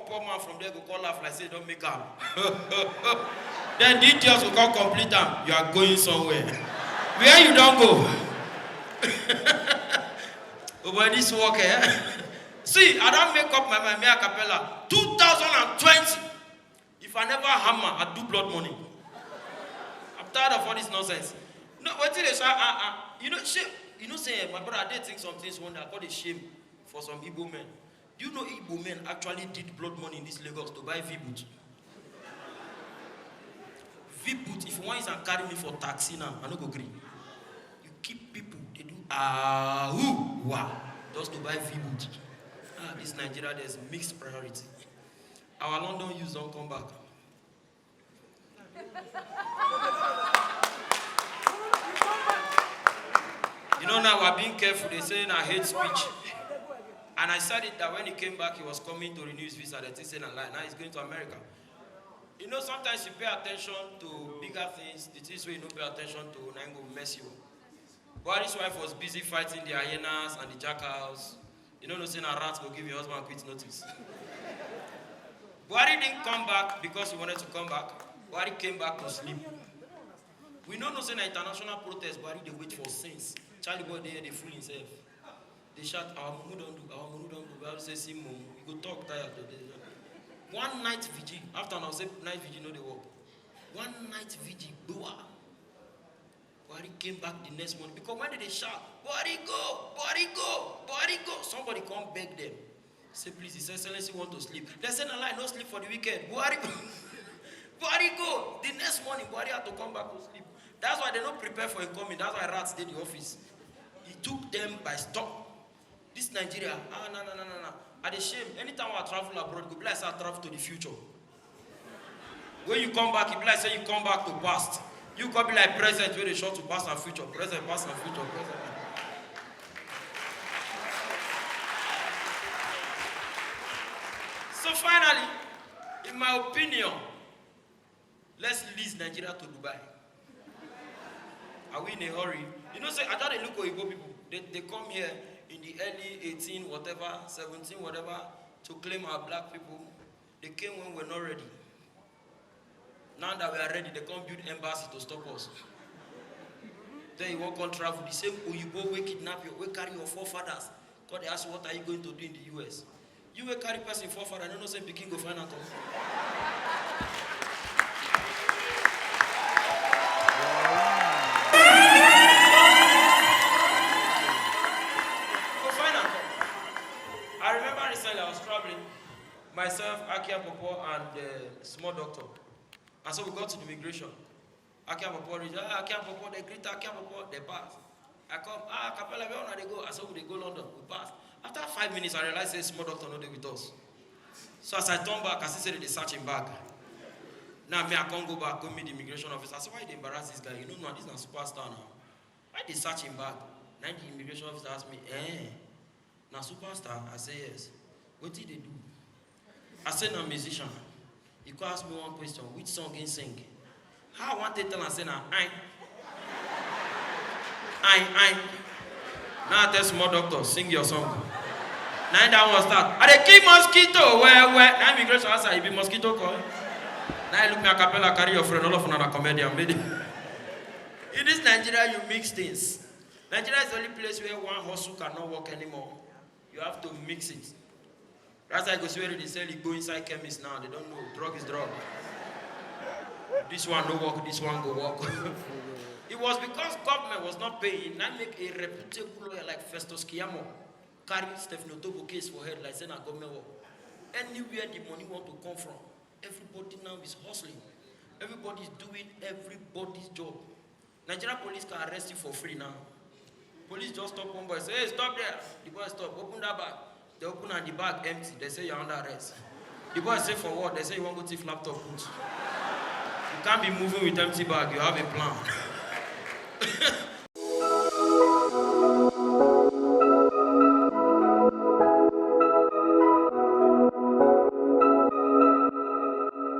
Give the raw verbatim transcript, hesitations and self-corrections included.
Poor man from there go call laugh like say don make am. Then the idiot go come complete am. You are going somewhere. Where you don go? Oh boy, this work, eh? See, I don make up my mind. Me a cappella. Two thousand and twenty. If I never hammer, I do blood money. I'm tired of all this nonsense. No, wetin dey sha ah ah. You know, shame. You know, say my brother, I dey think some things one day. I call the shame for some Igbo men. Do you know Igbo men actually did blood money in this Lagos to buy V-boot? V-boot, if you want use am carry me for taxi now, I no go gree. You keep people, they do ah ooh wah just to buy V-boot. Ah, this Nigeria, there's mixed priority. Our London youths don come back. You know now we're being careful. They say na hate speech. And I said it that when he came back, he was coming to renew his visa. They think say na lie. Now he's going to America. You know, sometimes you pay attention to bigger things. The things wey you no pay attention to, na im go mess you up. Buhari's wife was busy fighting the hyenas and the jackals. You no know say na rat go give your husband quit notice. Buhari didn't come back because he wanted to come back. Buhari came back to sleep. We no know say na international protest Buhari dey wait for since. Charlie boy dey here dey fool himself. Dey shout, "Our mumu don do, our mumu don do." Buhari say, "See mumu, you go talk tire today." One night vigil, after now say night vigil no dey work. One night vigil, gbowa. Buhari came back the next morning because when they dey shout, "Buhari go, Buhari go, Buhari go," somebody come beg them. Say, "Please, His Excellency want to sleep." They say, "Na lie, no sleep for the wicked. Buhari, Buhari go." The next morning, Buhari had to come back to sleep. That's why they no prepare for him coming. That's why rats dey the office. He took them by storm. This Nigeria, ah, na na na na na. I dey shame. Anytime I travel abroad, go be like say I travel to the future. When you come back, e be like say you come back to past. You come be like present wey dey short to past and future, present, past and future, present. So finally, in my opinion, let's lease Nigeria to Dubai. Are we in a hurry? You know, say I just dey look Oyibo people. They, they come here in the early eighteen, whatever, seventeen, whatever, to claim our black people. They came when we're not ready. Now that we are ready, they come build embassy to stop us. Then you wan come travel. The same Oyibo wey kidnap you, wey carry your forefathers, come dey ask you, "What are you going to do in the U S?" You wey carry person forefather, no know say pikin go find am come. Go find am come. I remember recently I was traveling, myself, Akia Popo, and uh, small doctor. And so we got to the immigration. Akia Popo reach, ah, Akia Popo, they greet Akia Popo, they pass. I come, "Ah, Capella, where una dey go?" I say, "We dey go London." We pass. After five minutes, I realize say small doctor no dey with us. So as I turn back, I see say they dey search him bag. Now me, I come go back, go meet the immigration officer. I say, "Why you dey embarrass this guy? You no know, this na superstar now. Why you dey search him bag?" Now the immigration officer ask me, "Eh, na superstar?" I say, "Yes." "Wetin dey do?" I say, "Na musician." He come ask me one question, "Which song he sing?" How I wan take tell am say na I? I, I. Now I tell small doctor, "Sing your song." Now that one start. "I dey kill mosquito, well, well." Now immigration ask, "You be mosquito call?" Now I look me, "A cappella, carry your friend, all of una na comedian, maybe." In this Nigeria, you mix things. Nigeria is the only place where one hustle cannot work anymore. You have to mix it. That's why you go see where they sell Igbo inside chemist now. They don't know. Drug is drug. This one no work, this one go work. It was because government was not paying. Now make a reputable lawyer like Festus Kiyamo carry Stephen Otobo case for head like say na government work. Anywhere the money want to come from, everybody now is hustling. Everybody is doing everybody's job. Nigerian police can arrest you for free now. Police just stop one boy, say, "Hey, stop there." The boy stop, open that bag. They open and the bag empty. They say you're under arrest. The boy say, "For what?" They say, "You want go thief laptop put." You can't be moving with empty bag. You have a plan.